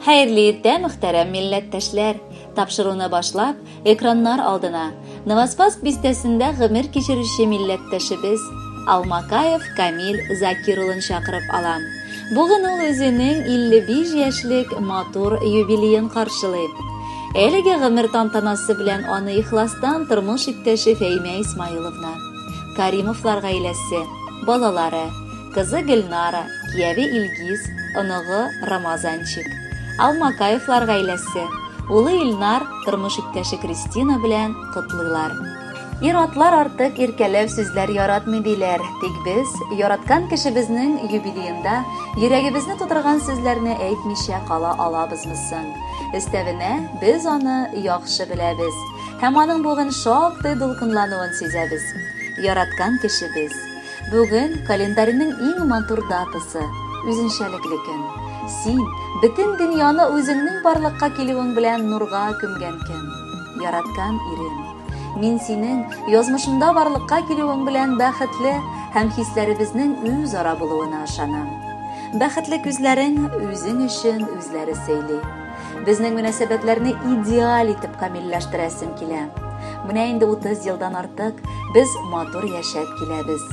Хәерле иртә, мөхтәрәм милләттәшләр! Тапшыруны башлап, экраннар алдына Новоспасск бистәсендә гомер кичерүче милләттәшебез Алмакаев Камил Закир улын чакырып алам. Бүген ул үзенең 55 яшьлек матур юбилеен каршылый. Әлеге гомер тантанасы белән аны ихластан тормыш иптәше Фәймә Исмаиловна, Каримовлар гаиләсе, балалары, кызы Гөлнара, кияве Илгиз, оныгы Рамазанчик, Алмакаевлар гаиләсе, улы Илнар, тормыш иптәше Кристина белән котлыйлар. Ир-атлар артык иркәләү сүзләр яратмый диләр, тик без, яраткан кешебезнең юбилеенда йөрәгебезне тутырган сүзләрне әйтмичә кала алабызмы соң? Өстәвенә, без аны яхшы беләбез һәм аның бүген шактый дулкынлануын сизәбез. Яраткан кешебез. Бүген календарьның иң матур датасы, үзенчәлекле көн. Син, бөтен дөньяны үзеңнең барлыкка килүең белән нурга күмгән көн. Яраткан ирем. Мин синең язмышымда барлыкка килүең белән бәхетле һәм хисләребезнең үзара булуына ышанам. Бәхетле күзләрең үзең өчен үзләре сөйли. Безнең мөнәсәбәтләрне идеаль итеп камилләштерәсем килә. Менә инде 30 елдан артык без матур яшәп киләбез.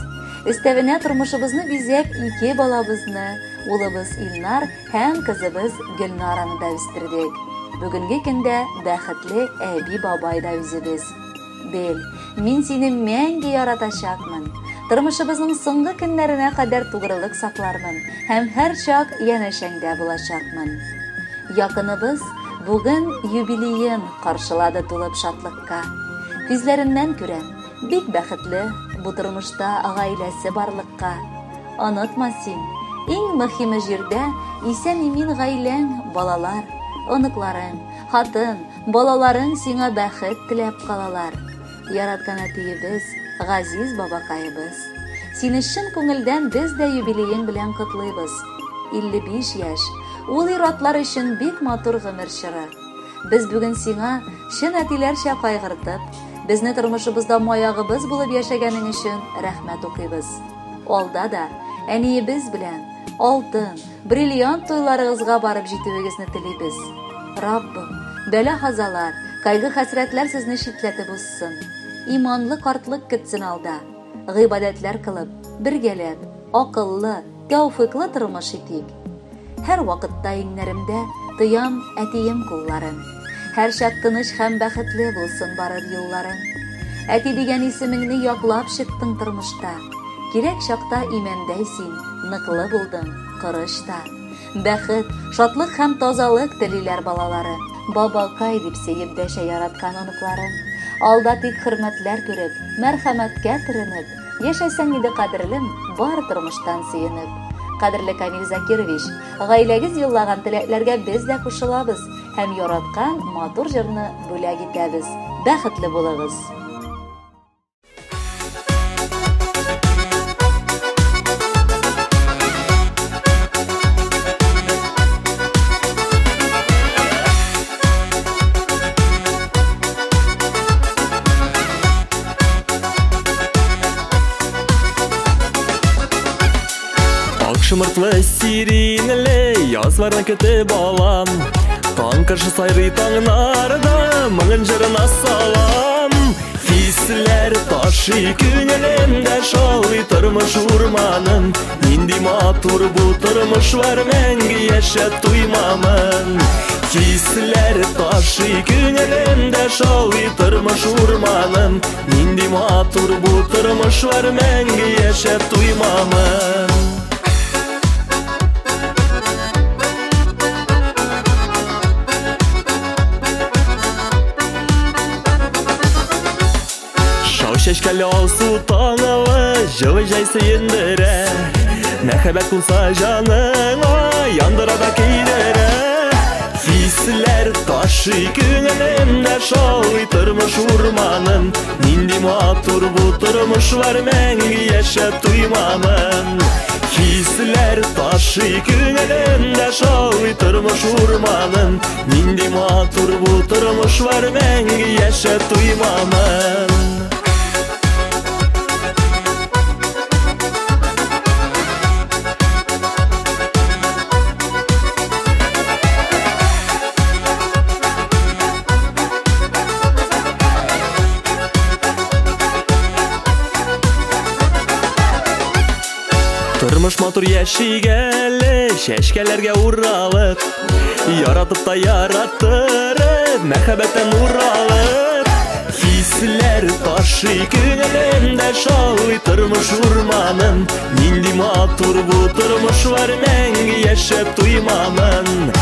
Өстәвенә тормышыбызны бизәп ике балабызны, улыбыз Илнар һәм кызыбыз Гөлнараны да үстердек. Бүгенге көндә бәхетле әби-бабай да үзебез. Бел, мин сине мәңге яратачакмын. Тормышыбызның соңгы көннәренә кадәр тугрылык саклармын һәм һәрчак янәшәңдә булачакмын. Якыныбыз бүген юбилеен каршылады тулып шатлыкка. Күзләреннән күрәм, бик бәхетле бу тормышта гаиләсе барлыкка. Онытма син, иң мөһиме җирдә исән-имин гаиләң, балалар, оныкларың, хатын, балаларың сиңа бәхет теләп калалар. Яраткан әтиебез, газиз бабакаебыз. Сине чын күңелдән без дә юбилеең белән котлыйбыз. 55 яшь, ул ир-атлар өчен бик матур гомер чоры. Без бүген сиңа чын әтиләрчә кайгыртып, безне тормышыбызда маягыбыз булып яшәгәнең өчен рәхмәт укыйбыз. Алда да әниебез белән алтын, бриллиант туйларыгызга барып җитүегезне телибез. Раббым, бәла-хазалар, кайгы-хәсрәтләр сезне читләтеп узсын. Иманлы картлык көтсен алда. Гыйбадәтләр кылып, бергәләп, акыллы, тәүфыйклы тормыш итик. Һәр вакытта иңнәремдә тоям әтием кулларын. Һәрчак тыныч һәм бәхетле булсын барыр юлларың. Әти дигән исемеңне яклап чыктың тормышта. Кирәк чакта имәндәй син, ныклы булдың, корыч та. Бәхет, шатлык һәм тазалык телиләр балалары. Бабакай дип сөеп дәшә яраткан оныкларың. Алда тик хөрмәтләр күреп, мәрхәмәткә төренеп, яшәсәң иде кадерлем, бар тормыштан сөенеп. Кадерле Камил Закирович, гаиләгез юллаган теләкләргә без дә кушылабыз һәм яраткан матур җырны бүләк итәбез. Бәхетле булыгыз! Ак шомыртлы сиренле язларны көтеп алам. Таң каршы сайрый таңнарда моңын җырына салам. Хисләр ташый күңелемдә шаулый тормыш урманым. Нинди матур бу тормыш бар, мәңге яшәп туймамын. Хисләр ташый күңелемдә шаулый тормыш урманым. Нинди матур бу тормыш бар, мәңге яшәп туймамын. Шау чәчкәле алсу таңылы җылы җәй сөендерә. Мәхәббәт кунса җаныңа, яндыра да көйдерә. Хисләр ташый күңелемдә шаулый тормыш урманым. Нинди матур бу тормыш бар, мәңге яшәп туймамын. Хисләр ташый күңелемдә шаулый тормыш урманым. Нинди матур бу тормыш бар, мәңге яшәп туймамын. Тормыш матур яшик әле, чәчкәләргә уралып, яратып та яраттырып, мәхәббәттән нур алып. Хисләр ташый күңелемдә, шаулый тормыш урманым. Нинди матур бу тормыш бар, мәңге яшәп туймамын.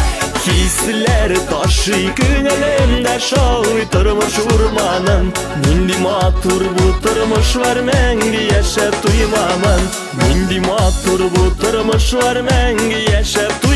Хисләр ташый күңелемдә, шаулый тормыш урманым. Нинди матур бу тормыш бар, мәңге яшәп туймамын. Нинди матур бу тормыш бар, мәңге яшәп